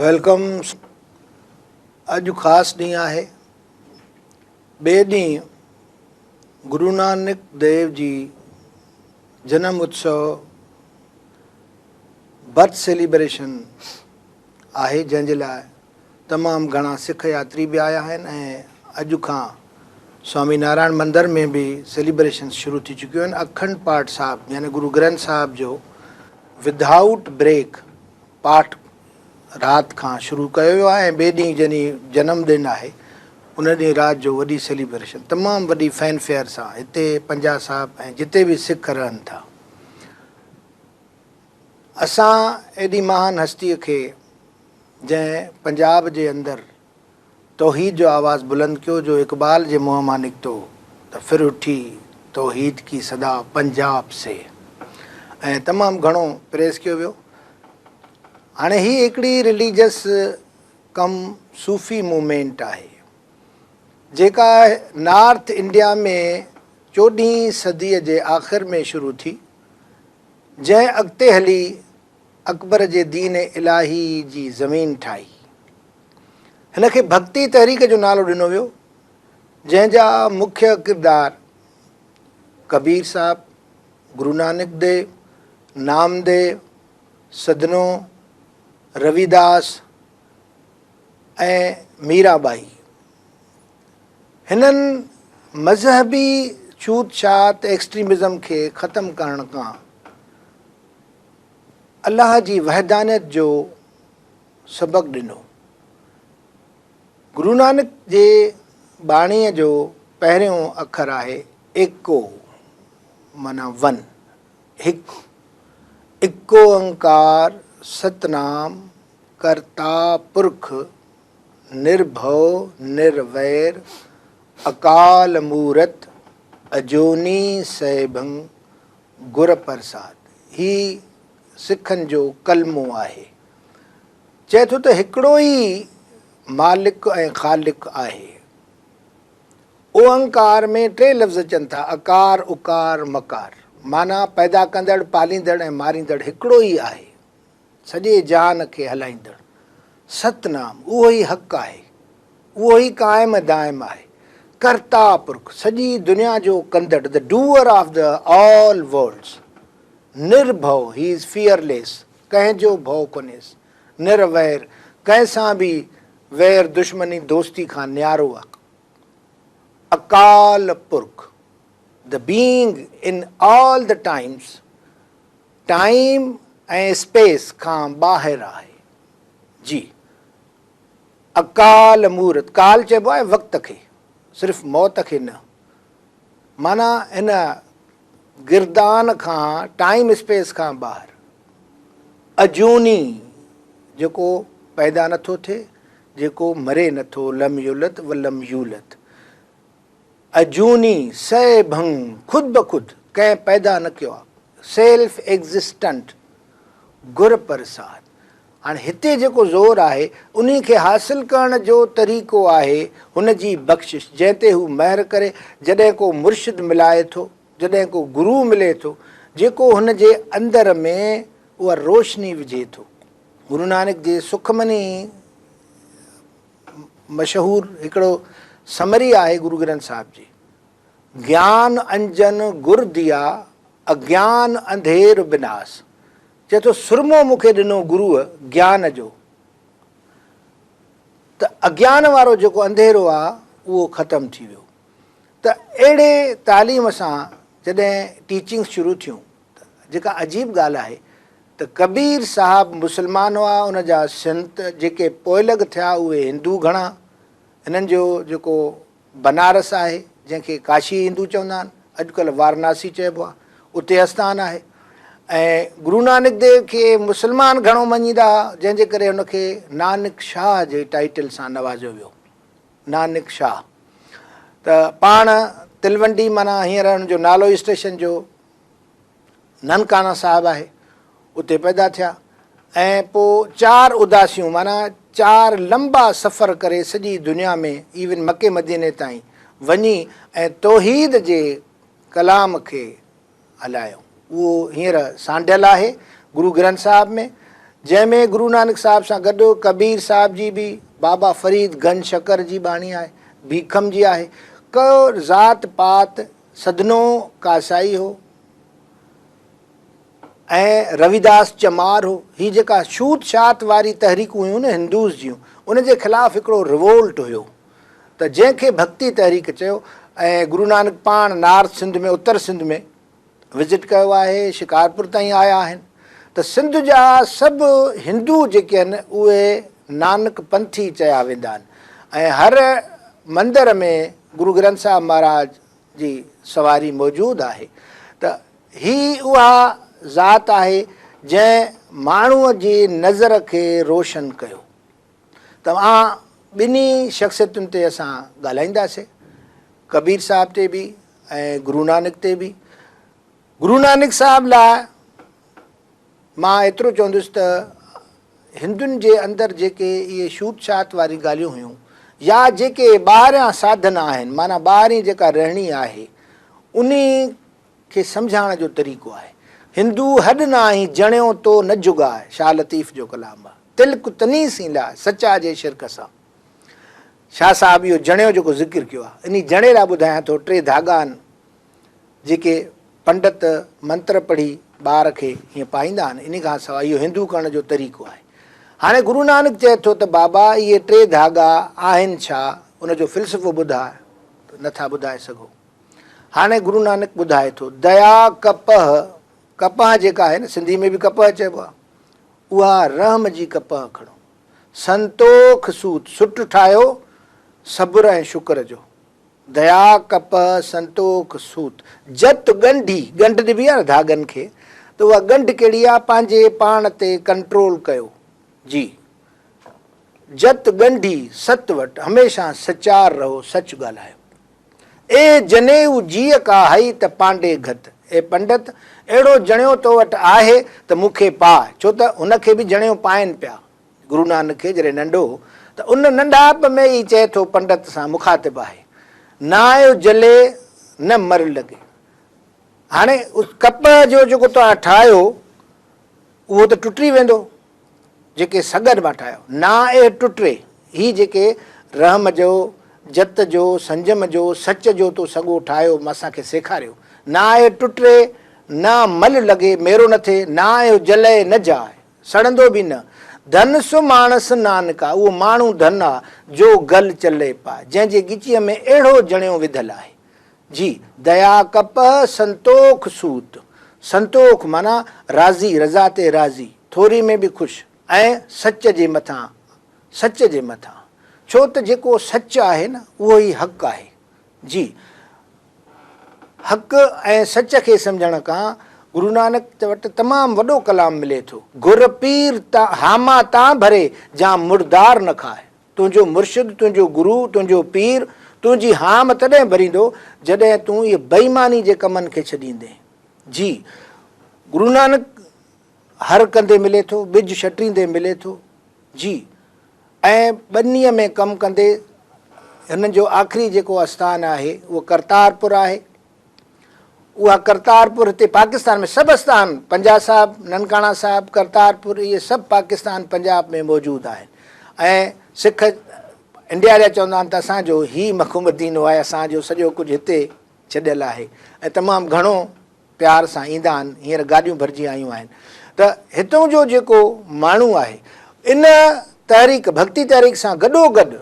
Welcome اڄ خاص ڏينهن آهي. ٻئي ڏينهن گرو نانڪ ديو جي جنم اتسو برٿ سيليبريشن آهي جنهن جي لاء تمام گهڻا سک ياتري به آيا آهن ۽ اڄ کان سوامي نارائڻ مندر ۾ به سيليبريشنس شروع ٿي چڪيون آهن. اکنڊ پاٺ صاحب يعني گرو گرنٿ صاحب جو ودائوٽ بريڪ پاٺ رات کان شروع ڪيو ويو آهي ۽ ٻئي ڏينهن جنهن ڏينهن جنم ڏن آهي ان ڏينهن رات جو وڏي سيليبريشن تمام وڏي فين فيئر سان هتي پنجا صاحب ۽ جتي به سک رهن ٿا. اسان ايڏي مهان هستيء کي جنهن پنجاب جي اندر توحيد جو آواز بلند ڪيو جو اقبال جي منهن مان نڪتو ته ڦر اٺي توحيد ڪي صدا پنجاب سي ۽ تمام گهڻو پريس ڪيو ويو. هاڻي هي هڪڙي رليجس ڪم صوفي موومينٽ آهي جيڪا نارٿ انڊيا ۾ چوڏهين صديء جي آخر ۾ شروع ٿي جنهن اڳتي هلي اڪبر جي دين الاهي جي زمين ٺاهي. هن کي ڀڳتي تحريڪ جو نالو ڏنو ويو، جنهن جا مکيه ڪردار ڪبير صاحب، گرو نانڪ ديو، نامديو، سدنو، رويداس ۽ ميرا ٻائي. هنن مذهبي ڇوت ڇات، Extremism، کي ختم ڪرڻ کان الله جي وحدانيت جو سبق ڏنو. گرو نانڪ جي ٻاڻيء جو پهريون اکر آهي ايڪو معنيٰ ون، هڪ. اڪ اونڪار ستنام ڪرتا پرک نرڀؤ نروير اڪال مورت اجوني سيڀن گر پرساد. هي سکن جو ڪلمو آهي. چئي ٿو ته هڪڙو ئي مالڪ ۽ خالق آهي. اونڪار ۾ ٽي لفظ اچن ٿا، اڪار، اڪار، مڪار. معنيٰ پيدا ڪندڙ، پاليندڙ ۽ ماريندڙ هڪڙو ئي آهي. سڄي جهان کي هلائيندڙ ست نام اهو ئي حق آهي، اهو ئي قائم ۽ دائم آهي. ڪرتا پرک، سڄي دنيا جو ڪندڙ، The Doer of the All Worlds، نرڀؤ، He is Fearless، ڪنهن جو ڀؤ ڪونهيس، نروير، ڪنهن سان به وير دشمني دوستي کان نيارو آهي. اڪال پرک، The Being in All the Times، time ۽ space کان ٻاهر آهي. جي اڪال مورت، ڪال چئبو آهي وقت کي، صرف موت کي نه. معنيٰ هن گردان کان، ٽائيم اسپيس کان ٻاهر. اجوني، جيڪو پيدا نٿو ٿئي، جيڪو مري نٿو، لم يلد ولم يولد. اجوني، سئي ڀنگ، خود بخود، ڪنهن پيدا نه ڪيو آ، سيلف ايگزسٽنٽ، گر پرساد. هاڻي هتي جيڪو زور آهي، انهي کي حاصل ڪرڻ جو طريقو آهي هن جي بخشش، جنهن تي هو مهر ڪري، جڏهن ڪو مرشد ملائي ٿو، جڏهن ڪو گرو ملي ٿو، جيڪو هن جي اندر ۾ اها روشني وجهي ٿو. گرو نانڪ جي سکمني مشهور هڪڙو سمري آهي گرو گرنٿ صاحب جي، گيان انجن گر ديا، اگيان انڌير بناس. چئي ٿو سرمو مون کي ڏنو گروء گيان جو ته اگيان وارو جيڪو انڌيرو آ اهو ختم ٿي ويو. ته اهڙي تعليم سان جڏهن ٽيچنگس شروع ٿيون ته جيڪا عجيب ڳالهه آهي ته ڪبير صاحب مسلمان هئا ان جا سنت جيڪي پوئلڳ ٿيا اهي هندو گهڻا هنن جو جيڪو بنارس آهي جنهن کي ڪاشي هندو چوندا آهن اڄڪلهه وارناسي چئبو آهي اتي اسٿان آهي ۽ گرو نانڪ ديو کي مسلمان گهڻو مڃيندا هئا جنهن جي ڪري هن کي نانڪ شاهه جي ٽائيٽل سان نوازيو ويو نانڪ شاهه ته پاڻ تلونڊي معنيٰ هينئر هن جو نالو اسٽيشن جو ننڪانه صاحب آهي، اتي پيدا ٿيا ۽ پوء چار اداسيون معنيٰ چار لنبا سفر ڪري سڄي دنيا ۾ ايون مڪي مديني تائين وڃي ۽ توحيد جي ڪلام کي هلايو. اهو هينئر سانڍيل آهي گرو گرنٿ صاحب ۾. جنهن ۾ گرو نانڪ صاحب سان گڏ ڪبير صاحب جي به، بابا فريد گنج شڪر جي ٻاڻي آهي، ڀيکم جي آهي. ڪو ذات پات سڌنو ڪاسائي هو ۽ رويداس چمار هو. هي جيڪا ڇوت ڇات واري تحريڪون هيون نه هندوز جون، ان جي خلاف هڪڙو ريوولٽ هيو ته جنهن کي ڀڳتي تحريڪ چيو ۽ گرو نانڪ پاڻ نارٿ سنڌ ۾ اتر سنڌ ۾ وزٽ ڪيو آهي، شڪارپور تائين آيا آهن ته سنڌ جا سڀ هندو جيڪي آهن اهي نانڪ پنٿي چيا ويندا آهن ۽ هر مندر ۾ گرو گرنٿ صاحب مهاراج جي سواري موجود آهي ته هي اها ذات آهي جنهن ماڻهوء جي نظر کي روشن ڪيو. توهان ٻنهي شخصيتن تي اسان ڳالهائينداسين، ڪبير صاحب تي به ۽ گرو نانڪ تي به. گرو نانڪ صاحب لاء مان ايترو چوندس ته هندن جي اندر جيڪي اهي شوت شات واريون ڳالهيون هيون يا جيڪي ٻاهريان ساڌن آهن معنيٰ ٻاهرين جيڪا رهڻي آهي انهي کي سمجهائڻ جو طريقو آهي. هندو هڏ نه آهين جڻيو تو نه جڳاء، شاهه لطيف جو ڪلام آهي. تلڪ تني سين لاء، سچا جي شرڪ سان. شاهه صاحب اهو جڻيو جيڪو ذڪر ڪيو آهي، انهي جڻي لاء ٻڌايان ٿو، ٽي ڌاڳا آهن، جيڪي پنڊت منتر پڙهي ٻار کي ائين پائيندا آهن، انهي کان سواء اهو هندو ڪرڻ جو طريقو آهي. هاڻي گرو نانڪ چئي ٿو ته بابا اهي ٽي ڌاڳا آهن ڇا، ان جو فلسفو ٻڌاء، ته نٿا ٻڌائي سگهو. هاڻي گرو نانڪ ٻڌائي ٿو، ديا ڪپهه، ڪپهه جيڪا آهي نه سنڌي ۾ به ڪپهه چئبو آهي، اها رحم جي ڪپهه کڻو. سنتوک سوت، سٽ ٺاهيو صبر ۽ شڪر جو. ديا ڪپهه سنتوک سوت. جت ڳنڍي، ڳنڍ ڏبي آهي نه ڌاڳن کي، ته اها ڳنڍ ڪهڙي آهي، پنهنجي پاڻ تي ڪنٽرول ڪيو. جي. جت ڳنڍي ست وٽ، هميشه سچار رهو، سچ ڳالهايو. اي جنيئو جيء ڪا هئي ته پانڊي گهت. اي پنڊت! اهڙو جڻيو تو وٽ آهي ته مون کي پاء. ڇو ته هن کي به جڻيو پائين پيا. گرو نانڪ کي جڏهن ننڍو هو ته ان ننڍائپ ۾ ئي چئي ٿو پنڊت سان مخاطب آهي. نه آيو جلي نه مر لڳي. هاڻي ڪپهه جو جيڪو توهان ٺاهيو اهو ته ٽٽي ويندو. جيڪي سڳن مان ٺاهيو. نا اهه ٽٽي، هي جيڪي رحم جو، جت جو، سنجم جو، سچ جو تو سڳو ٺاهيو اسان کي سيکاريو. نا اهه ٽٽي، نا مل لڳي، ميرو نه ٿئي، نا اهه جلئي نه جاء، سڙندو به نه. ڌن سو ماڻس نانڪا، اهو ماڻهو ڌن آ، جو گل چلئي پاء، جنهن جي ڳچيء ۾ اهڙو جڻيو وڌل آهي. جي، ديا ڪپهه سنتوک سوت، سنتوک معنيٰ راضي، رضا تي راضي، ٿوري ۾ به خوش ۽ سچ جي مٿان، سچ جي مٿان، ڇو ته جيڪو سچ آهي نه اهو ئي حق آهي. جي، حق ۽ سچ کي سمجهڻ کان گرو نانڪ وٽ تمام وڏو ڪلام ملي ٿو. گر پير تان هاما تان ڀري، جان مردار نه کاء. تنهنجو مرشد، تنهنجو گرو، تنهنجو پير، تنهنجي هام تڏهن ڀريندو، جڏهن تون اهي بيماني جي ڪمن کي ڇڏيندين. جي، گرو نانڪ هر ڪندي ملي ٿو، ٻج ڇٽيندي ملي ٿو. جي، ۽ ٻنيء ۾ ڪم ڪندي هنن جو آخري جيڪو اسٿان آهي، اهو ڪرتارپور آهي. اها ڪرتارپور هتي پاڪستان ۾ سڀ اسٿان پنجا صاحب، ننڪاڻا صاحب، ڪرتارپور اهي سڀ پاڪستان پنجاب ۾ موجود آهن ۽ سک انڊيا جا چوندا آهن ته اسان جو هي مڪو مدينو آهي اسان جو سڄو ڪجهه هتي ڇڏيل آهي ۽ تمام گهڻو پيار سان ايندا آهن هينئر گاڏيون ڀرجي آيون آهن ته هتون جو جيڪو ماڻهو آهي ان تحريڪ ڀڳتي تحريڪ سان گڏو گڏ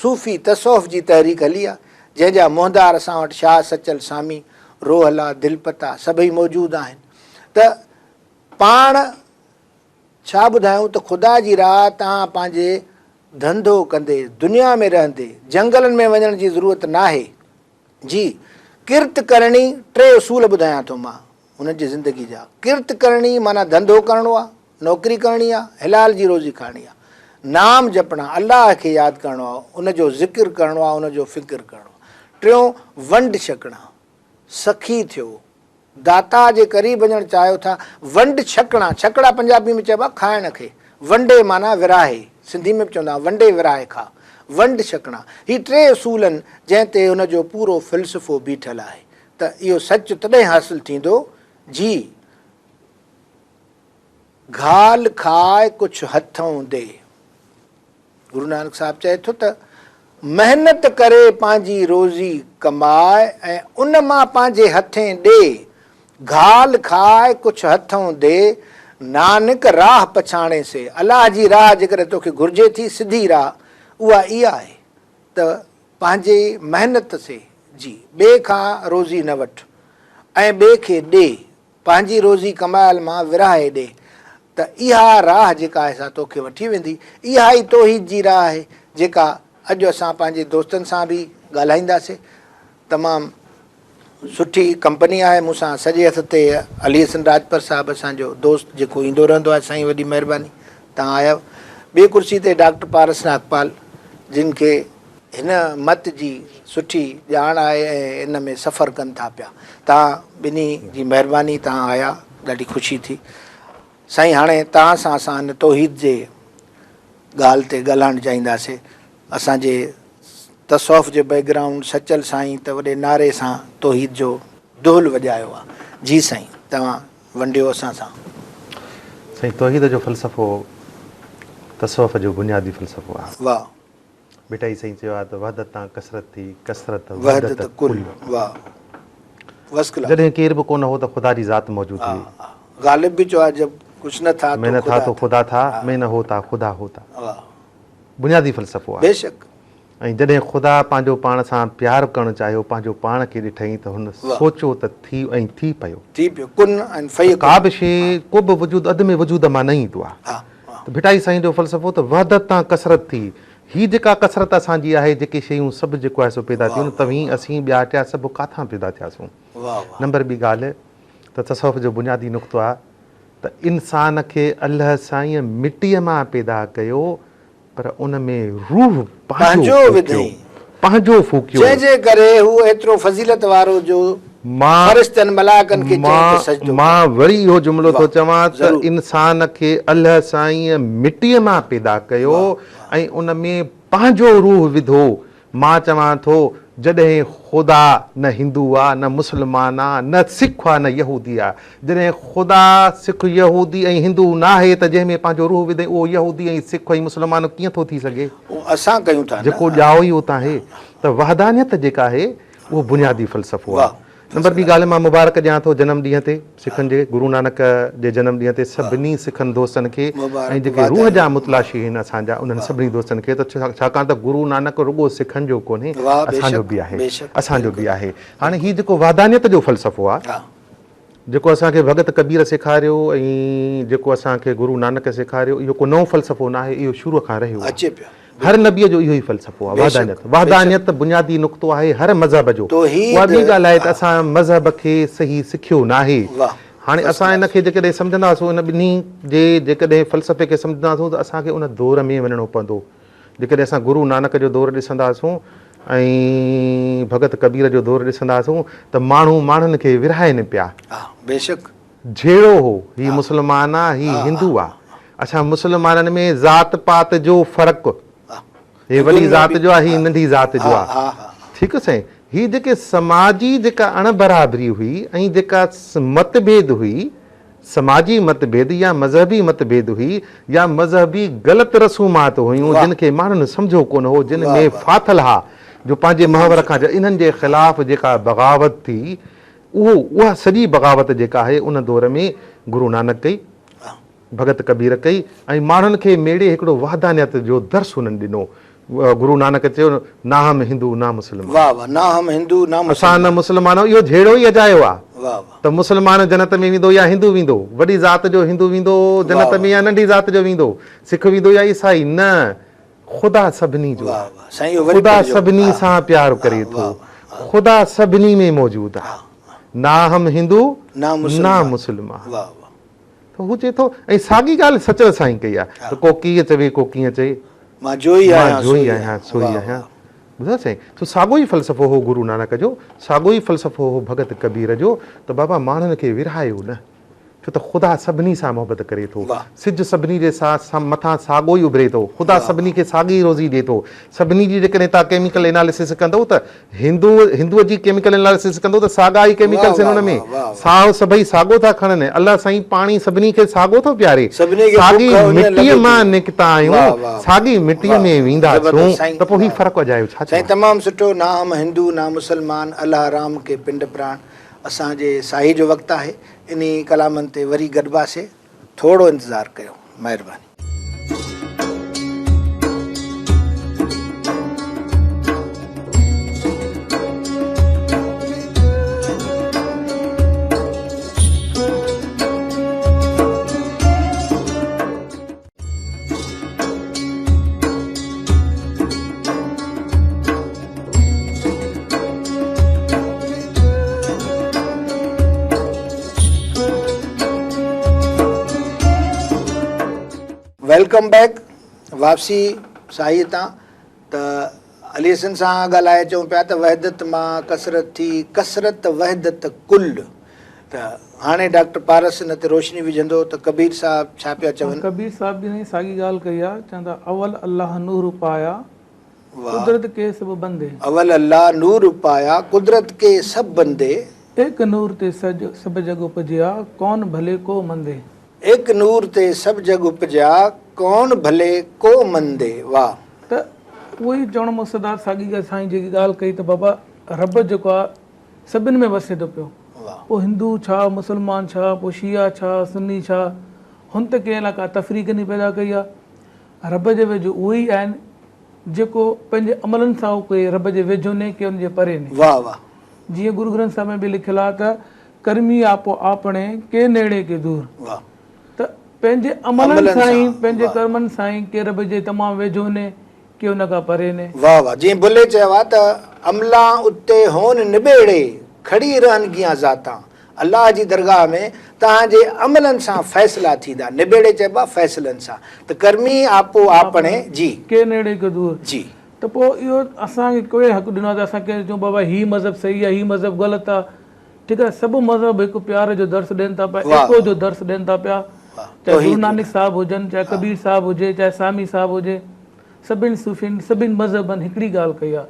صوفي تصوف جي تحريڪ هلي آ، جنهن جا منهندار اسان وٽ شاهه سچل سامي، روهلا، دلپتا سڀئي موجود آهن ته پاڻ ڇا ٻڌايون ته خدا جي راهه تان پنهنجي ڌنڌو ڪندي دنيا ۾ رهندي جنگلن ۾ وڃڻ جي ضرورت ناهي. جي ڪرت ڪرڻي ٽي اصول ٻڌايان ٿو مان هنن جي زندگي جا ڪرت ڪرڻي معنيٰ ڌنڌو ڪرڻو آ نوڪري ڪرڻي آ حلال جي روزي کائڻي آ نام جپڻا الله کي ياد ڪرڻو آ ان جو ذڪر ڪرڻو آ ان جو فڪر ڪرڻو آ ٽيون ونڊ ڇڪڻا سخي ٿيو داتا جي قريب وڃڻ چاهيو ٿا، ونڊ ڇڪڻا، ڇڪڙا پنجابي ۾ چئبو آهي کائڻ کي، ونڊي معنيٰ ورهائي، سنڌي ۾ به چوندا آهن ونڊي ورهائي کاء، ونڊ ڇڪڻا، هي ٽي اصول آهن جنهن تي هن جو پورو فلسفو بيٺل آهي ته اهو سچ تڏهن حاصل ٿيندو جي. گهال کاء ڪجهه هٿئون the. Guru Nanak صاحب چئي ٿو ته محنت ڪري پنهنجي روزي ڪماء ۽ ان مان پنهنجي هٿين ڏي، گهال کاء ڪجهه هٿئون the, Nanak راهه پڇاڻي سي. الله جي راهه جيڪڏهن توکي گهرجي ٿي، سڌي راهه اها اها آهي ته پنهنجي محنت سي جي، ٻئي کان روزي نه وٺ ۽ ٻئي کي ڏي، پنهنجي روزي ڪمايل مان ورهائي ڏي ته اها راهه جيڪا آهي سا توکي وٺي ويندي. اها ئي توحيد جي راهه آهي جيڪا اڄ اسان پنهنجي دوستن سان به ڳالهائينداسين. تمام سٺي ڪمپني آهي. مون سان سڄي هٿ تي علي حسن راڄپر صاحب اسان جو دوست جيڪو ايندو رهندو آهي. سائين وڏي مهرباني توهان آيا. ٻي ڪرسي تي ڊاڪٽر پارس ناگپال جن کي هن مت جي سٺي ڄاڻ آهي ۽ ان ۾ سفر ڪن ٿا پيا. توهان ٻنهي جي مهرباني توهان آيا ڏاڍي خوشي ٿي. سائين هاڻي توهان سان اسان هن توحيد جي ڳالهه تي ڳالهائڻ چاهينداسي. اسان جي تصوف جي بيڪ گرائونڊ سچل سائين ته وڏي نعري سان توحيد جو دهل وڄايو آ. جي سائين توهان ونڊيو اسان سان. سائين توحيد جو فلسفو تصوف جو بنيادي فلسفو آ. واه. ڀٽائي سائين چيو آهي ته وحدت تان ڪثرت ٿي، ڪثرت وحدت ڪل. واه وسڪلا. جڏهن ڪير به ڪونه هو ته خدا جي ذات موجود هئي. غالب به چيو آهي جب ڪجھ نه ٿا تو خدا ٿا. خدا ٿا، مين نه هوتا خدا هوتا. بنيادي فلسفو آهي. بيشڪ. ۽ جڏهن خدا پنهنجو پاڻ سان پيار ڪرڻ چاهيو، پنهنجو پاڻ کي ڏٺائين ته هن سوچيو ته ٿي ۽ ٿي پيو. ٿي پيو. ڪن ۽ فيڪون. ڪا به شيء، ڪو به وجود عدم وجود مان نه ايندو آهي. ته ڀٽائي سائين جو فلسفو ته وحدت تان ڪثرت ٿي. هي جيڪا ڪثرت اسان جي آهي، جيڪي شيون سڀ جيڪو آهي سو پيدا ٿيون، توهين، اسين، ٻيا ٽيا سڀ ڪاٿان پيدا ٿياسون؟ نمبر ٻي ڳالهه ته تصوف جو بنيادي نقطو آهي ته انسان کي الله سائينء مٽيء مان پيدا ڪيو پر ان ۾ روح پنهنجو ڦوڪيو، پنهنجو ڦوڪيو. جنهن جي ڪري هو ايترو فضيلت وارو جو فرشتن ملائڪن کي چئي ته سجدو ڪر. مان وري اهو جملو ٿو چوان ته انسان کي الله سائينء مٽيء مان پيدا ڪيو ۽ ان ۾ پنهنجو روح وڌو. مان چوان ٿو جڏهن خدا نه هندو آ، نه مسلمان آ، نه سک آ، نه يهودي آ. جڏهن خدا سک، يهودي ۽ هندو ناهي ته جنهن ۾ پنهنجو روح وڌئين اهو يهودي ۽ سک ۽ مسلمان ڪيئن ٿو ٿي سگهي؟ اهو اسان ڪيون ٿا نه. جيڪو ڄائو ئي اتان آهي ته وحدانيت جيڪا آهي اهو بنيادي فلسفو آهي. نمبر ٻي ڳالهه مان مبارڪ ڏيان ٿو جنم ڏينهن تي سکن جي گرو نانڪ جي جنم ڏينهن تي سڀني سکن دوستن کي ۽ جيڪي روح جا متلاشي آهن اسان جا انهن سڀني دوستن کي ته ڇاڪاڻ ته گرو نانڪ رڳو سکن جو ڪونهي اسان جو به آهي اسان جو به آهي هاڻي هي جيڪو وحدانيت جو فلسفو آهي جيڪو اسان کي ڀڳت ڪبير سيکاريو ۽ جيڪو اسان کي گرو نانڪ سيکاريو اهو ڪو نئون فلسفو ناهي اهو شروع کان رهيو آهي هر نبيء جو اهو ئي فلسفو آهي وحدانيت وحدانيت بنيادي نقطو آهي هر مذهب جو اها ٻي ڳالهه آهي ته اسان مذهب کي صحيح سکيو ناهي هاڻي اسان ان کي جيڪڏهن سمجهنداسون ان ٻنهي جي جيڪڏهن فلسفي کي سمجهنداسون ته اسان کي ان دور ۾ وڃڻو پوندو جيڪڏهن اسان گرو نانڪ جو دور ڏسنداسون ۽ ڀڳت ڪبير جو دور ڏسنداسون ته ماڻهو ماڻهن کي ورهائين پيا. بيشڪ. جهيڙو هو، هي مسلمان آ، هي هندو آ. اڇا مسلمانن ۾ ذات پات جو فرق، هي وڏي ذات جو آ، هي ننڍي ذات جو آ. ٺيڪ سائين، هي جيڪي سماجي جيڪا اڻ برابري هئي ۽ جيڪا مت ڀيد هئي، سماجي مت ڀيد يا مذهبي مت ڀيد هئي يا مذهبي غلط رسومات هيون جن کي ماڻهن سمجهيو ڪونه هو جن ۾ ڦاٿل ها جو پنهنجي محور کان انهن جي خلاف جيڪا بغاوت ٿي اهو اها سڄي بغاوت جيڪا آهي ان دور ۾ گرو نانڪ ڪئي ڀڳت ڪبير ڪئي ۽ ماڻهن کي ميڙي هڪڙو وحدانيت جو درس انهن ڏنو. گرو نانڪ چيو، ناهم هندو نا مسلمان. واه واه ناهم هندو نا مسلمان. اسان نه مسلمان آهيون. اهو جهيڙو ئي اجايو آهي ته مسلمان جنت ۾ ويندو يا هندو ويندو، وڏي ذات جو هندو ويندو جنت ۾ يا ننڍي ذات جو ويندو، سک ويندو يا عيسائي، نه خدا سڀني جو آهي. خدا سڀني سان پيار ڪري ٿو. خدا سڀني ۾ موجود آهي. ناهم هندو نا مسلمان. ته هو چئي ٿو ۽ ساڳي ڳالهه سچل سائين ڪئي آهي ته ڪو ڪيئن چوي ڪو ڪيئن چئي مان جوئي آهيان مان جوئي آهيان سوئي آهيان ٻڌو سائين سو ساڳو ئي فلسفو هو گرو نانڪ جو ساڳو ئي فلسفو هو ڀڳت ڪبير جو ته بابا ماڻهن کي ورهايو نه ڇو ته خدا سڀني سان محبت ڪري ٿو. سج سڀني جي مٿان ساڳو ئي اڀري ٿو. خدا سڀني کي ساڳي ئي روزي ڏئي ٿو. سڀني جي جيڪڏهن توهان ڪيميڪل ايناليسس ڪندؤ ته هندو هندوء جي ڪيميڪل ايناليسس ڪندؤ ته ساڳا ئي ڪيميڪلس آهن ان ۾. ساهه سڀئي ساڳو ٿا کڻن. الله سائين پاڻي سڀني کي ساڳو ٿو پياري. ساڳي مٽيء مان نڪتا آهيون، ساڳي مٽيء ۾ وينداسون ته پوء هي فرق اجايو ڇا سائين تمام سٺو نه هم هندو نه مسلمان الله رام ڪي پنڊ پراڻ اسان جي ساهي جو وقت آهي انهي ڪلامن تي وري گڏباسي ٿورو انتظار ڪيو مهرباني. Welcome back واپسي ساهيء تان ته علي حسن سان ڳالهائي چئون پيا ته وحدت مان ڪثرت ٿي ڪثرت وحدت ڪل ته هاڻي ڊاڪٽر پارس ان تي روشني وجهندو ته ڪبير صاحب ڇا پيا چون. ڪبير صاحب به سائين ساڳي ڳالهه ڪئي آ چون ٿا اول الله نور پايا قدرت ڪي سڀ بندي. اول الله نور پايا قدرت ڪي سڀ بندي. ايڪ نور تي سج سڀ جڳ اپجيا ڪون ڀلي ڪو مندي. ايڪ نور تي سڀ جڳ اپجيا ڪون ڀلي ڪو مندي. واه. ته اهو ئي چوڻ مقصد آ ساڳي ڳالهه سائين جيڪي ڳالهه ڪئي ته بابا رب جيڪو آ سڀن ۾ وسي ٿو پيو. پوء هندو ڇا، مسلمان ڇا، پوء شيعا ڇا، سني ڇا، هن ته ڪنهن لاء ڪا تفريق ني پيدا ڪئي آ. رب جي ويجهو اهو ئي آهن جيڪو پنهنجي عملن سان ڪي رب جي ويجهو ني ڪي ان جي پري ني. واه واه. جيئن گرو گرنٿ صاحب ۾ به لکيل آ ته ڪرمي آپو آپڻي ڪي نيڙي ڪي دور. واه. ته پنهنجي عملن سان ئي پنهنجي ڪرمن سان ئي ڪي رب جي تمام ويجهو ني ڪي ان کان پري ني. واه واه جيئن بلي چيو آ ته عملان اتي هون نبيڙي کڙي رهن گيان ذاتان الله جي درگاهه ۾ توهان جي عملن سان فيصلا ٿيندا نبيڙي چئبو آ فيصلن سان ته ڪرمي آپو آپڻي جي. ڪي نيڙي ڪي دور. جي. ته پوء اهو اسان کي ڪنهن حق ڏنو آ ته اسان ڪنهن کي چئون بابا هي مذهب صحيح آ هي مذهب غلط آ ٺيڪ آ سڀ مذهب هڪ پيار جو درس ڏين ٿا پيا ايڪو جو درس ڏين ٿا پيا چاهي گرو نانڪ صاحب هجن چاهي ڪبير صاحب هجي چاهي سامي صاحب هجي سڀن صوفين سڀن مذهبن هڪڙي ڳالهه ڪئي آ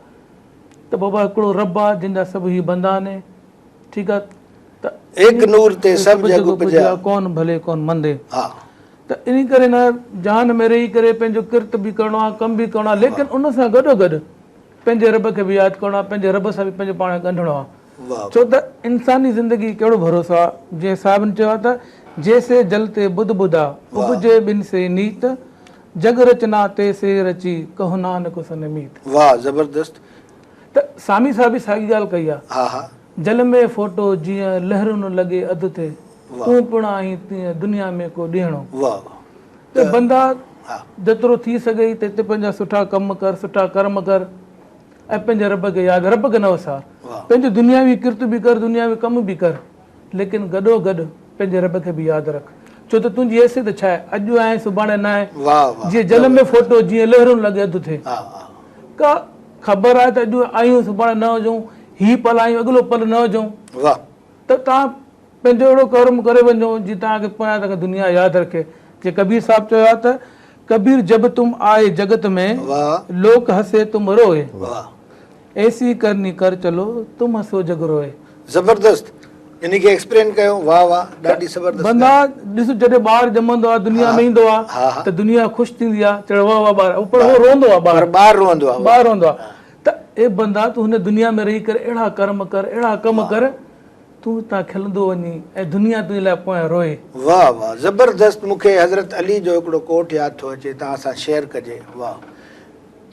ته بابا هڪڙو رب آ جنهن جا سڀ هي بندا آهن ٺيڪ آ ته ايڪ نور تي سڀ جڳ اپجيا ڪون ڀلي ڪون مندي ته انهي ڪري نه جهان ۾ رهي ڪري پنهنجو ڪرت به ڪرڻو آ ڪم به ڪرڻو آ ليڪن ان سان گڏو گڏ پنهنجي رب کي به ياد ڪرڻو آ پنهنجي رب سان به پنهنجو پاڻ کي ڳنڍڻو آ ڇو ته انساني زندگي ڪهڙو ڀروسو آ، جيئن صاحبن چيو آ ته جيسي جل تي بد بدا، اپجي ٻن سي نيت، جڳ رچنا تي سي رچي، ڪهو نانڪ سن ميت. واه زبردست. ته سامي صاحب به ساڳي ڳالهه ڪئي آ. ها ها. جل ۾ ڦوٽو جيئن لهرون لڳي اڌ ٿئي، تون پڻ آهين تيئن دنيا ۾ ڪو ڏينهڙو. واه واه. ته بندا جيترو ٿي سگهئي تيترو پنهنجا سٺا ڪم ڪر، سٺا ڪرم ڪر. ۽ پنهنجي رب کي ياد رب کي نه وسار پنهنجو دنياوي ڪرت به ڪر دنياوي ڪم به ڪر ليڪن گڏو گڏ پنهنجي رب کي به ياد رک ڇو ته تنهنجي حيثيت ڇا آهي اڄ آهين سڀاڻي نه آهين جيئن جل ۾ ڦوٽو جيئن لهرون لڳي اڌ ٿئي ڪا خبر آهي ته اڄ آهيون سڀاڻي نه هجون هي پل آهيون اڳلو پل نه هجون ته توهان پنهنجو اهڙو ڪرم ڪري وڃو جيئن توهان کي پويان تک دنيا ياد رکي. جيئن ڪبير صاحب چيو آهي ته ڪبير جب تم آئي جڳت ۾ لوڪ هسي تم روئي ايسي ڪرني ڪر چلو تم هسو جڳ روئي. زبردست انهي کي ايڪسپلين ڪيو واه واه ڏاڍي زبردست بندا ڏس جڏهن ٻار ڄمندو آهي دنيا ۾ ايندو آهي ته دنيا خوش ٿيندي آهي چڙ واه واه ٻار پر هو روئندو آهي ٻار ٻار روئندو آهي ٻار روئندو آهي ته اي بندا تون هن دنيا ۾ رهي ڪري اهڙا ڪرم ڪر اهڙا ڪم ڪر تون هتان کلندو وڃين ۽ دنيا تنهنجي لاء پويان روئي. واه واه زبردست مون کي حضرت علي جو هڪڙو ڪوٽ ياد ٿو اچي توهان سان شيئر ڪجي واه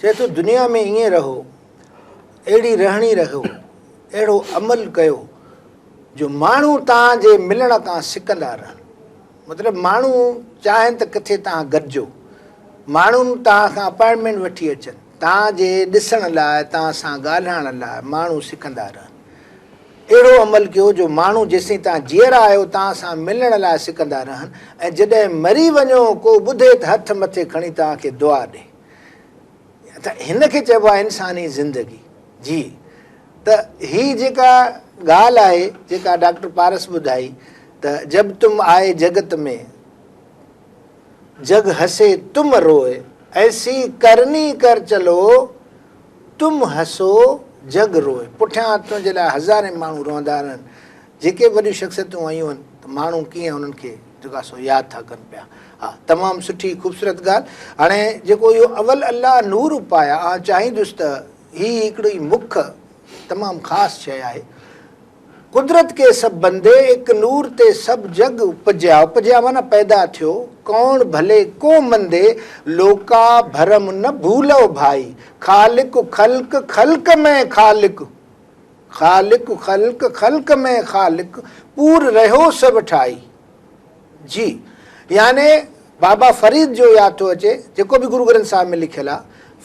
چئي ٿو دنيا ۾ ائين رهو اهڙي رهڻي رهو اهڙو عمل ڪيو جو ماڻهو توهان جي ملڻ کان سڪندا رهن مطلب ماڻهو چاهين ته ڪٿي توهان گڏجو ماڻهو توهان کان اپائنٽمينٽ وٺي اچن توهان جي ڏسڻ لاء توهان سان ڳالهائڻ لاء ماڻهو سڪندا رهن اهڙو عمل ڪيو جو ماڻهو جيسين توهان جيئرا آهيو توهان سان ملڻ لاء سڪندا رهن ۽ جڏهن مري وڃو ڪو ٻڌي ته هٿ مٿي کڻي توهان کي دعا ڏي ته هن کي چئبو آهي انساني زندگي جي ته هي جيڪا ڳالهه آهي جيڪا ڊاڪٽر پارس ٻڌائي ته جب تم آئي جڳت ۾، جڳ هسي تم روئي، ايسي ڪرني ڪر چلو، تم هسو جڳ روئي. پٺيان تنهنجي لاء هزارين ماڻهو روئندا رهن. جيڪي به وڏيون شخصيتون آيون آهن ته ماڻهو ڪيئن انهن کي جيڪو آهي سو ياد ٿا ڪن پيا. ها تمام سٺي خوبصورت ڳالهه. هاڻي جيڪو اهو اول الله نور اپايا آئون چاهيندس ته هي هڪڙي مک تمام خاص شيء آهي. قدرت ڪي سڀ بندي اڪ نور تي سڀ جڳ اپجيا، اپجيا معنيٰ پيدا ٿيو، ڪوڻ ڀلي ڪو مندي، لوڪا ڀرم نه ڀولئو ڀائي، خالق خلق خلق ۾ خالق، خالق خلق خلق ۾ خالق، پور رهيو سڀ ٺاهي. جي يعني بابا فريد جو ياد ٿو اچي جيڪو به گرو گرنٿ صاحب ۾ لکيل آ،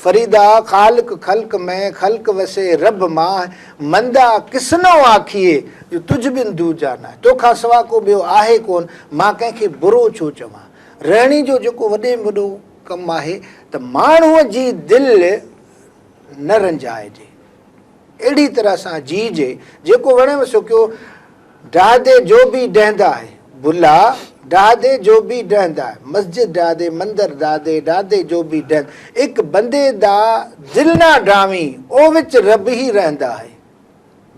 فريدا خالق خلق ۾ خلق وسي رب ماهه، مندا ڪسنو آکيئي جو تجھ بن دوجا ناهه، تو کان سوا ڪو ٻيو آهي ڪون، مان ڪنهن کي برو ڇو چوان. رهڻي جو جيڪو وڏي ۾ وڏو ڪم آهي ته ماڻهوء جي دل نه رنجائجي. اهڙي طرح سان جيئجي، جيڪو وڻيو سو ڪيو، ڊاهدي جو به ڊهندا آهي، ڀلا، ڊاهدي جو به ڊهندا آهي، مسجد ڊاهدي، مندر ڊاهدي، ڊاهدي جو به ڊهند، اڪ بندي دا دل نا ڊاوين، او وچ رب هي رهندا آهي.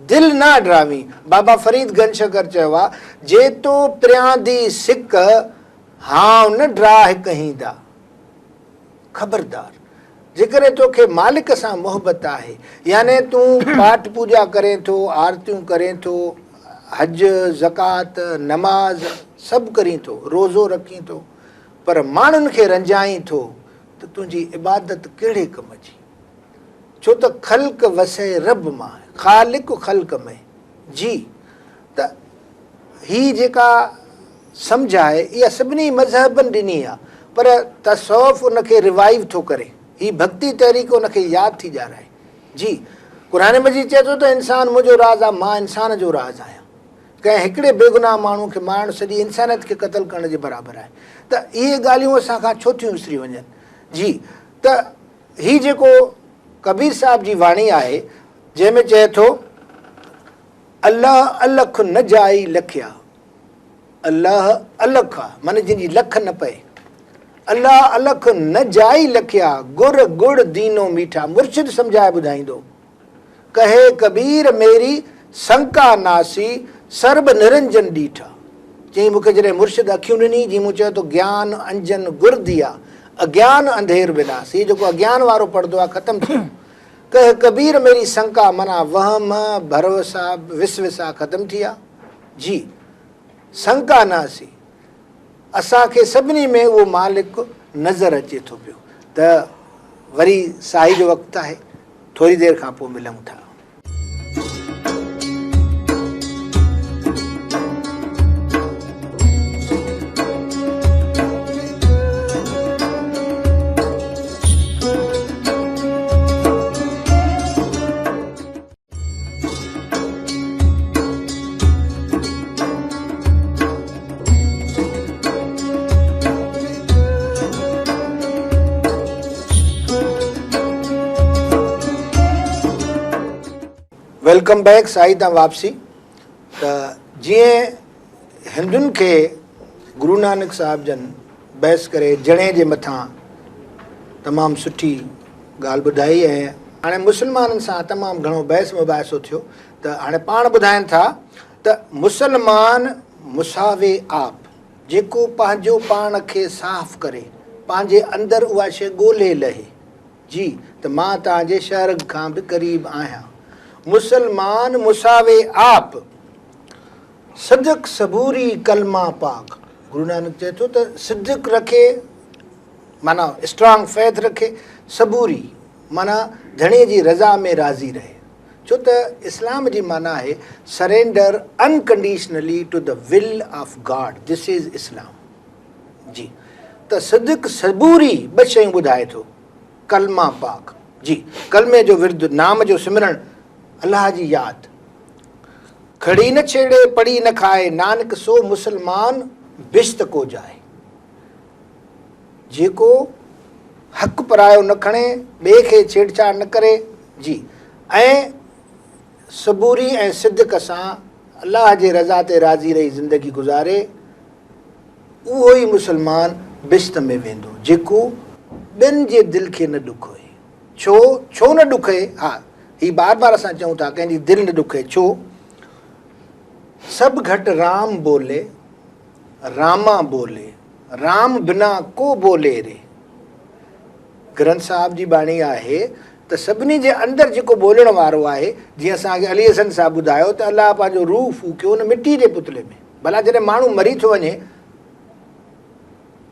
دل نا ڊاوين، بابا فريد گنج شڪر چيو آ، جي تو پريان the سڪ، هانء نه ڊاهه ڪهين دا. خبردار! جيڪڏهن توکي مالڪ سان محبت آهي، يعني تون پاٺ پوڄا ڪرين ٿو، آرتيون ڪرين ٿو، حج، زڪوات، نماز سڀ ڪرين ٿو، روزو رکين ٿو، پر ماڻهن کي رنجائين ٿو ته تنهنجي عبادت ڪهڙي ڪم جي؟ ڇو ته خلق وسي رب مان، خالق خلق ۾. جي ته هي جيڪا سمجهه آهي اها سڀني مذهبن ڏني آهي پر تصوف ان کي ريوائيو ٿو ڪري، هي ڀڳتي تحريڪ ان کي ياد ٿي ڏيارائي. جي قرآن مجيد چئي ٿو ته انسان منهنجو راز آهي مان انسان جو راز آهيان. ڪنهن هڪڙي بيگناهه ماڻهو کي مارڻ سڄي انسانيت کي قتل ڪرڻ جي برابر آهي ته اهي ڳالهيون اسان کان ڇو ٿيون وسري وڃن. جي ته هي جيڪو ڪبير صاحب جي واڻي آهي جنهن ۾ چئي ٿو الله الک نه جائي لکيا، الله الک آ معني جنهن جي لک نه پئي، الله الک نه جائي لکيا، گر گڙ دينو ميٺا، مرشد سمجهائي ٻڌائيندو، ڪهي ڪبير ميري سنڪا ناسي، سرب نرنجن ڏيٺا. چيائين مون کي جڏهن مرشد اکيون ڏني، جيئن مون چيو ته گيان انجن گر ديا، اگيان انڌير وناس، هي جيڪو اگيان وارو پڙدو آ ختم ٿي ويو. ڪهه ڪبير ميري سنڪا معنيٰ وهم، ڀروسا، وسوسا ختم ٿي ويا. جي سنڪا ناسي. اسان کي سڀني ۾ اهو مالڪ نظر اچي ٿو پيو. ته وري ساهي جو وقت آهي. ٿوري دير کان پوء ملون ٿا. Welcome back سائي تان واپسي ته جيئن هندن کي گرو نانڪ صاحب جن بحث ڪري جڻي جي مٿان تمام سٺي ڳالهه ٻڌائي ۽ هاڻي مسلمانن سان تمام گهڻو بحث مباحثو ٿيو ته هاڻي پاڻ ٻڌائين ٿا ته مسلمان مساوي آپ جيڪو پنهنجو پاڻ کي صاف ڪري پنهنجي اندر اها شيء ڳولهي لهي جي ته مان توهان جي شهرگ کان به قريب آهيان مسلمان مساوي آپ صدق صبوري ڪلمه پاڪ گرو نانڪ چئي ٿو ته صدق رکي معنيٰ اسٽرانگ فيٿ رکي، صبوري معنيٰ ڌڻيء جي رضا ۾ راضي رهي. ڇو ته اسلام جي معنيٰ آهي surrender unconditionally to the will of God, this is Islam. جي ته صدق صبوري ٻه شيون ٻڌائي ٿو، ڪلمه پاڪ، جي ڪلمي جو ورد، نام جو سمرڻ، الله جي ياد. کڙي نه ڇيڙي پڙي نه کائي، نانڪ سو مسلمان بهشت ڪو جائي. جيڪو حق پرايو نه کڻي، ٻئي کي ڇيڙڇاڙ نه ڪري، جي ۽ صبوري ۽ صدق سان الله جي رضا تي راضي رهي زندگي گذاري، اهو ئي مسلمان بهشت ۾ ويندو، جيڪو ٻين جي دل کي نه ڏکوئي. ڇو؟ ڇو نه ڏکئي؟ ها، هي بار بار اسان چئون ٿا، ڪنهن جي دل نه ڏکئي. ڇو؟ سڀ گهٽ رام بولي، راما بولي، رام بنا ڪو بولي ري. گرنٿ صاحب جي ٻاڻي آهي ته سڀني جي اندر جيڪو ٻولڻ وارو آهي، جيئن اسان کي علي حسن صاحب ٻڌايو ته الله پنهنجو روح ڦوڪيو ان مٽي جي پتلي ۾. ڀلا جڏهن ماڻهو مري ٿو وڃي،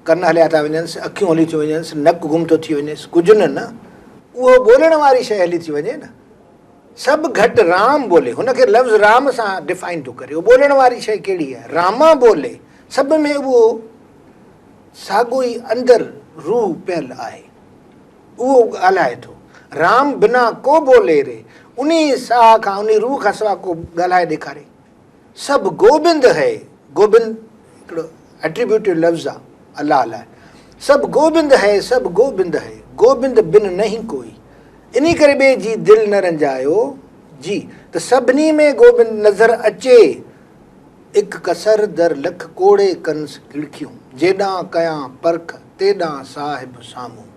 ڪن هليا ٿا وڃنس، اکيون هلي ٿيون وڃنس، نڪ گم ٿو ٿي وڃيس، ڪجهه نه نه، اهو ٻولڻ واري شيء هلي ٿي وڃي نه. سڀ گهٽ رام ٻولي، هن کي لفظ رام سان ڊفائن ٿو ڪري، اهو ٻولڻ واري شيء ڪهڙي آهي؟ راما ٻولي، سڀ ۾ اهو ساڳو ئي اندر روح پيل آهي، اهو ڳالهائي ٿو. رام بنا ڪو ٻولي ري، انهي ساهه کان، انهي روح کان سوا ڪو ڳالهائي ڏيکاري. سڀ گوبند هي، گوبند هڪڙو Attributive لفظ آ الله لاء، سڀ گوبند هي، سڀ گوبند هي، گوبند بن نهين ڪوئي. انهي ڪري ٻئي جي دل نه رنجايو، جي ته سڀني ۾ گوبند نظر اچي. اڪ ڪسر در لک ڪوڙي ڪنس ڪڙڪيون، جيڏانهن ڪيان پرک تيڏانهن صاحب سامهون.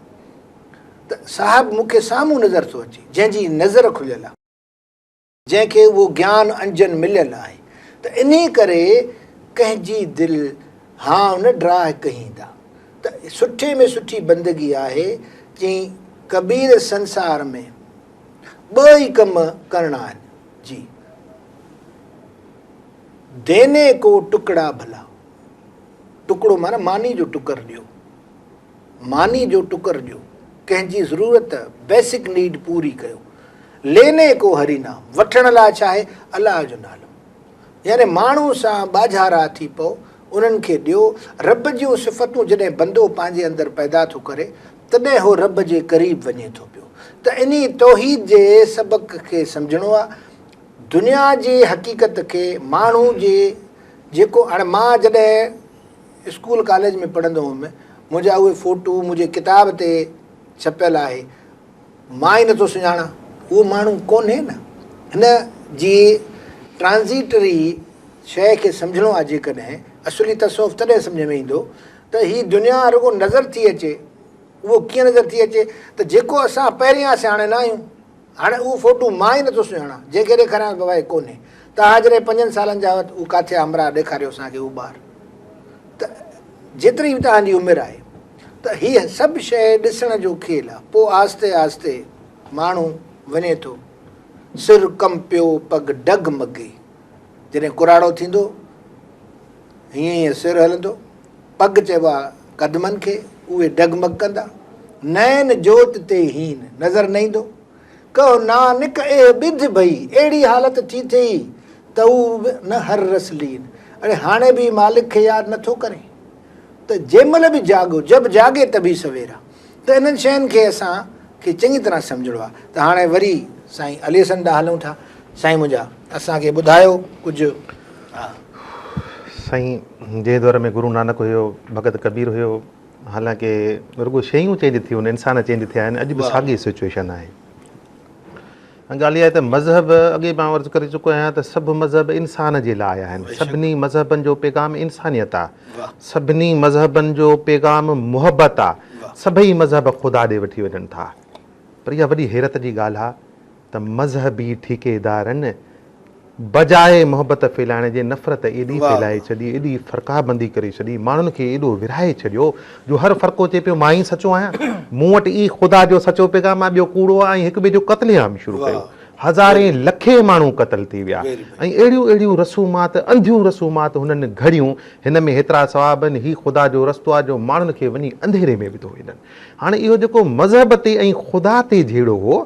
ته صاحب مون کي سامهون نظر ٿو اچي، جنهن جي نظر کليل آ. جنهن کي اهو گيان انجن مليل آهي ته انهي ڪري ڪنهن جي دل هانء نه ڊراهه ڪهيندا ته سٺي ۾ سٺي بندگي آهي چئين ڪبير سنسار ۾ ٻه ئي ڪم ڪرڻا آهن جي ديني ڪو ٽڪڙا ڀلا ٽڪڙو معنيٰ ماني جو ٽڪر ڏيو ماني جو ٽڪر ڏيو، ڪنهن جي ضرورت، Basic Need، پوري ڪيو. ليني ڪو هري نام، وٺڻ لاء ڇا آهي؟ الله جو نالو. يعني ماڻهو سان ٻاجهارا ٿي پئو، انهن کي ڏيو. رب جون صفتون جڏهن بندو پنهنجي اندر پيدا ٿو ڪري، تڏهن هو رب جي قريب وڃي ٿو پيو. ته انهي توحيد جي سبق کي سمجهڻو آهي. دنيا جي حقيقت کي ماڻهو جي جيڪو هاڻي مان جڏهن اسڪول ڪاليج ۾ پڙهندو هوم، منهنجا اهي فوٽو منهنجي ڪتاب تي ڇپيل آهي، مان ئي نٿو سڃاڻان، اهو ماڻهو ڪونهي نه. هن جي ٽرانزيٽري شيء کي سمجهڻو آهي جيڪڏهن، اصلي تصوف تڏهن سمجهه ۾ ايندو ته هي دنيا رڳو نظر ٿي اچي، اهو ڪيئن نظر ٿي اچي ته جيڪو اسان پهرين هئاسين هاڻي نه آهيون. هاڻي اهو فوٽو مان ئي نٿو سڃاڻان، جنهن کي ڏيکاريانس بابا هي ڪونهي. توهان جڏهن پنجن سالن جا هئا ته اهو ڪاٿي آ همراهه ڏيکاريو اسان کي اهو ٻار. ته جيتري به توهان جي عمر آهي ته هي سڀ شيء ڏسڻ جو کيل آ. پوء آهستي آهستي ماڻهو وڃي ٿو سر ڪنپيو پڳ ڊگ مگي. جڏهن ڪراڙو ٿيندو هيئن هيئن سر هلندو، پڳ چئبو آ قدمن کي، اهي ڊگمگ ڪندا. نين جوت تي هين نظر نه ايندو. ڪهه نانڪ ايهه ٻڌ ڀئي، اهڙي حالت ٿي ٿئي ته هو به نه هر رس لين. اڙي هاڻي به مالڪ کي ياد نه ٿو ڪرين ته جنهن مهل به جاڳو، جب جاڳي تبهي سويرا. ته انهن شين کي اسان کي چڱي طرح سمجهڻو آ. ته هاڻي وري سائين علي حسن ڏانهن هلون ٿا. سائين منهنجا اسان کي ٻڌايو ڪجهه. ها. سائين جنهن دور ۾ گرو نانڪ هيو، ڀڳت ڪبير هيو، حالانڪه رڳو شيون چينج ٿيون آهن، انسان چينج ٿيا آهن، اڄ به ساڳي سچوئيشن آهي. ۽ ڳالهه اها آهي ته مذهب، اڳي مان عرض ڪري چڪو آهيان ته سڀ مذهب انسان جي لاء آهن، سڀني مذهبن جو پيغام انسانيت آهي، سڀني مذهبن جو پيغام محبت آهي، سڀئي مذهب خدا ڏي وٺي وڃن ٿا. پر اها وڏي حيرت جي ڳالهه آهي ته مذهبي ٺيڪيدارن بجاء محبت ڦهلائڻ جي نفرت ايڏي ڦهلائي ڇڏي، ايڏي فرقابندي ڪري ڇڏي، ماڻهن کي ايڏو ورهائي ڇڏيو جو هر فرقو چئي پيو مان ئي سچو آهيان، مون وٽ ئي خدا جو سچو پيغام آهي، ٻيو ڪوڙو آهي ۽ هڪ ٻئي جو قتل عام شروع ڪيو. هزارين لکين ماڻهو قتل ٿي ويا ۽ اهڙيون اهڙيون رسومات، انڌيون رسومات هنن گهڙيون، هن ۾ هيترا ثواب آهن، هي خدا جو رستو آهي جو ماڻهن کي وڃي انڌيري ۾ وڌو هنن. هاڻي اهو جيڪو مذهب تي ۽ خدا تي جهيڙو هو،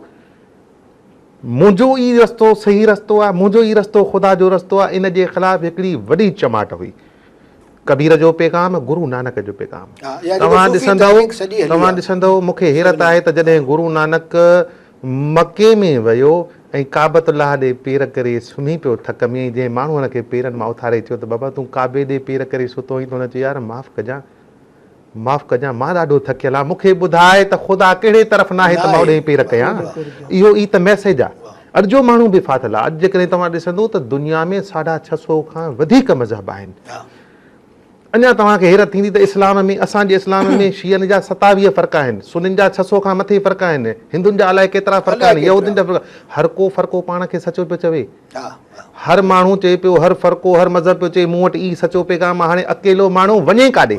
منهنجو ئي رستو صحيح رستو آهي، منهنجو ئي رستو خدا جو رستو آهي، ان جي خلاف هڪڙي وڏي چماٽ هئي. ڪبير جو پيغام، گرو نانڪ جو پيغام. توهان ڏسندؤ، توهان ڏسندؤ، مون کي حيرت آهي ته جڏهن گرو نانڪ مڪي ۾ ويو ۽ ڪعبة الله ڏي پير ڪري سمهي پيو ٿڪ ۾ ۽ جنهن ماڻهو هن کي پيرن مان اٿاري چيو ته بابا تون ڪعبي ڏي پير ڪري ستو آهين ته هن چيو يار معاف ڪجان، معاف ڪجان، مان ڏاڍو ٿڪيل آهيان، مون کي ٻڌاء ته خدا ڪهڙي طرف ناهي ته مان اوڏانهن پير ڪيان. اهو ئي ته ميسيج آهي. اڄ جو ماڻهو به ڦاٿل آهي. اڄ جيڪڏهن توهان ڏسندو ته دنيا ۾ ساڍا 600 کان وڌيڪ مذهب آهن. اڃا توهان کي حيرت ٿيندي ته اسلام ۾ اسان جي اسلام ۾ شيعن جا 27 فرقا آهن، سنين جا 600 کان مٿي فرقا آهن، هندن جا الائي ڪيترا فرقا آهن، يهودين جا فرقا، هر ڪو فرقو پاڻ کي سچو پيو چوي. هر ماڻهو چئي پيو، هر فرقو، هر مذهب پيو چئي مون وٽ ئي سچو پيغام آهي، هاڻي اڪيلو ماڻهو وڃي ڪاڏي؟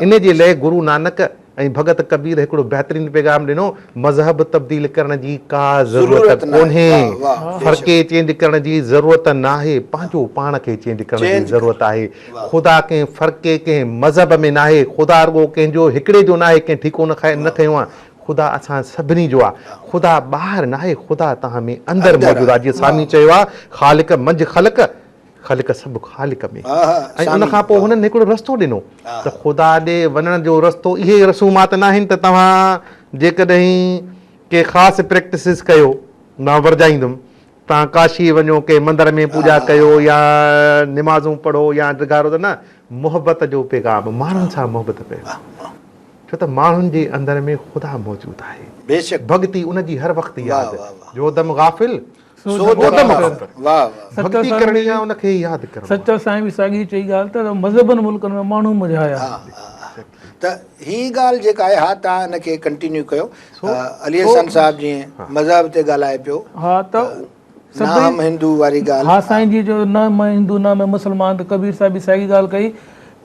ان جي لئه گرو نانڪ ۽ ڀڳت ڪبير هڪڙو بهترين پيغام ڏنو، مذهب تبديل ڪرڻ جي ڪا ضرورت ڪونهي، فرقي چينج ڪرڻ جي ضرورت ناهي، پنهنجو پاڻ کي چينج ڪرڻ جي ضرورت آهي. خدا ڪنهن فرقي، ڪنهن مذهب ۾ ناهي، خدا رڳو ڪنهن جو هڪڙي جو ناهي، ڪنهن ٺيڪو نه کنيو آهي، خدا اسان سڀني جو آهي، خدا ٻاهر ناهي، خدا توهان ۾ اندر موجود آهي، جيئن سامي چيو آهي، خالق منجهه خلق، خلق سڀ خالق ۾. ۽ ان کان پوء هنن هڪڙو رستو ڏنو ته خدا ڏي وڃڻ جو رستو اهي رسومات ناهن ته توهان جيڪڏهن ڪي خاص پريڪٽسز ڪيو، مان ورجائيندم، توهان ڪاشي وڃو ڪنهن مندر ۾ پوڄا ڪيو يا نمازون پڙهو يا ڊگها روزا نه، محبت جو پيغام، ماڻهن سان محبت ڪيو، ڇو ته ماڻهن جي اندر ۾ خدا موجود آهي. ڀڳتي ان جي هر وقت ياد، جو دم غافل سو دم غافل، ڀڳتي ڪرڻي آ ان کي ياد ڪرڻو آ. سچل سائين به ساڳي چئي ڳالهه ته مذهبن ملڪن ۾ ماڻهو مجهايا. ته هي ڳالهه جيڪا آهي ها توهان ان کي ڪنٽينيو ڪيو علي حسن صاحب جيئن مذهب تي ڳالهائي پيو ها ته نه هم هندو واري ڳالهه ها سائين جي جو نه مين هندو نه مين مسلمان ته ڪبير صاحب به ساڳي ڳالهه ڪئي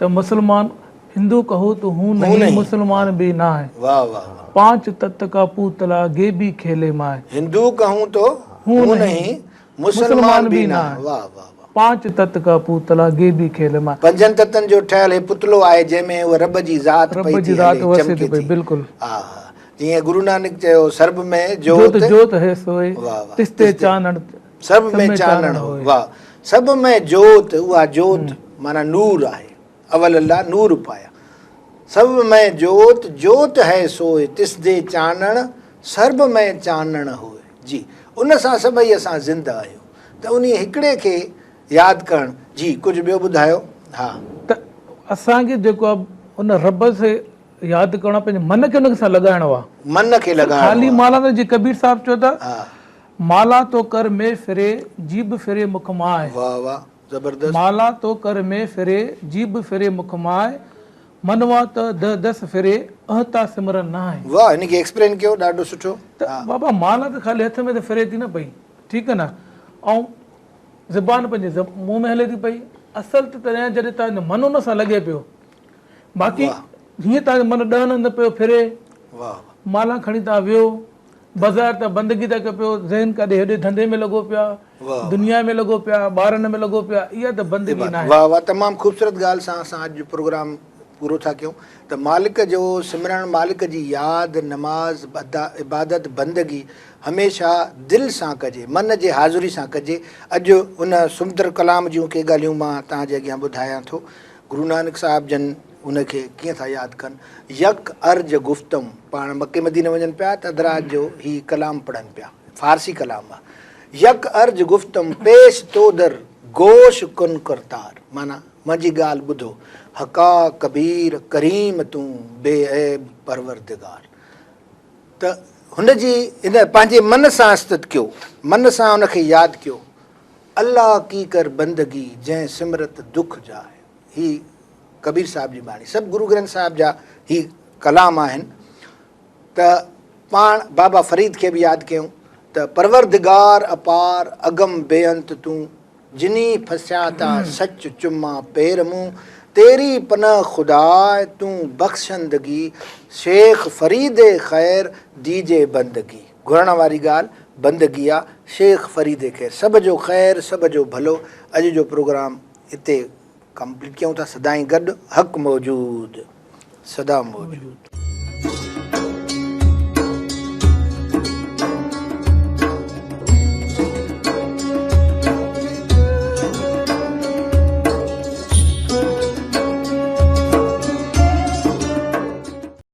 ته مسلمان هندو ڪهو ته هون نهين مسلمان به ناهه واه واه واه پانچ تت ڪا پوتلا گيبي کيلي ماء هندو ڪهون تو هون نهين مسلمان به ناهه واه واه واه. پانچ تت ڪا پوتلا گيبي کيلي ماء. پنجن تتن جو ٺهيل هي پتلو آهي جنهن ۾ اها رب جي ذات پئي ٿي هلي چمڪي ٿي بلڪل ها ها جيئن گرو نانڪ چيو سرب ۾ جوت جوت هي سوئي تس تي چانڻ سرب ۾ چانڻ هوئي واه سڀ ۾ جوت اها جوت معنيٰ نور آهي اول الله نور پايا سڀ ۾ جوت جوت هي سوئي تس the چانڻ سرب ۾ چانڻ هوئي جي ان سان سڀئي اسان زنده آهيون ته انهي هڪڙي کي ياد ڪرڻ جي ڪجهه ٻيو ٻڌايو ها. ته اسان کي جيڪو آ ان رب کي ياد ڪرڻو آ پنهنجي من کي ان سان لڳائڻو آ. من کي لڳائڻو آ. خالي مالا نه جي ڪبير صاحب چيو ته مالا تو ڪر مي ڦري جيب ڦري مک ماء. واه واه. زبردست. مالا تو ڪر ۾ ڦري، جيب ڦري مک ماء، منوا ته ده دس ڦري، اهتا سمرن ناهه. واه هن کي ايڪسپلين ڪيو ڏاڍو سٺو. ته بابا مالا ته خالي هٿ ۾ ته ڦري ٿي نه پئي ٺيڪ نه ۽ زبان پنهنجي منهن ۾ هلي ٿي پئي اصل ته تڏهن جڏهن توهان جو من ان سان لڳي پيو باقي هيئن توهان جو من ڏهن هنڌ پيو ڦري مالا کڻي توهان ويو بظاهر ته بندگي ٿا ڪيو پيو، ذهن ڪاڏي هيڏي ڌنڌي ۾ لڳو پيو آ، دنيا ۾ لڳو پيو آ، ٻارن ۾ لڳو پيو آ، اها ته بندگي ناهي. واه واه تمام خوبصورت ڳالهه سان اسان اڄ جو پروگرام پورو ٿا ڪيون ته مالڪ جو سمرڻ مالڪ جي ياد نماز عبادت بندگي هميشه دل سان ڪجي من جي حاضري سان ڪجي اڄ ان سندر ڪلام جون ڪي ڳالهيون مان توهان جي اڳيان ٻڌايان ٿو گرو نانڪ صاحب جن ان کي ڪيئن ٿا ياد ڪن؟ يڪ ارج گفتم، پاڻ مڪي مديني وڃن پيا ته اڌ رات جو هي ڪلام پڙهن پيا، فارسي ڪلام آ، يڪ ارج گفتم پيش تو در گوش ڪن ڪرتار، معنيٰ منهنجي ڳالهه ٻڌو، حقا ڪبير ڪريم تون بي عيب پروردگار. ته هن جي هن پنهنجي من سان استت ڪيو، من سان ان کي ياد ڪيو، الله ڪي ڪر بندگي جنهن سمرت دک جاء. هي ڪبير صاحب جي ٻاڻي سڀ گرو گرنٿ صاحب جا هي ڪلام آهن ته پاڻ بابا فريد کي به ياد ڪيون ته پروردگار اپار اگم بي انت تون جني ڦسيا تا سچ چما پير مون تيري پناهه خداء تون بخشندگي شيخ فريد خير ديجي بندگي گهرڻ واري ڳالهه بندگي آ شيخ فريد خير سڀ جو خير سڀ جو ڀلو اڄ جو پروگرام هتي ڪمپليٽ ڪيون ٿا سدائين گڏ حق موجود سدا موجود.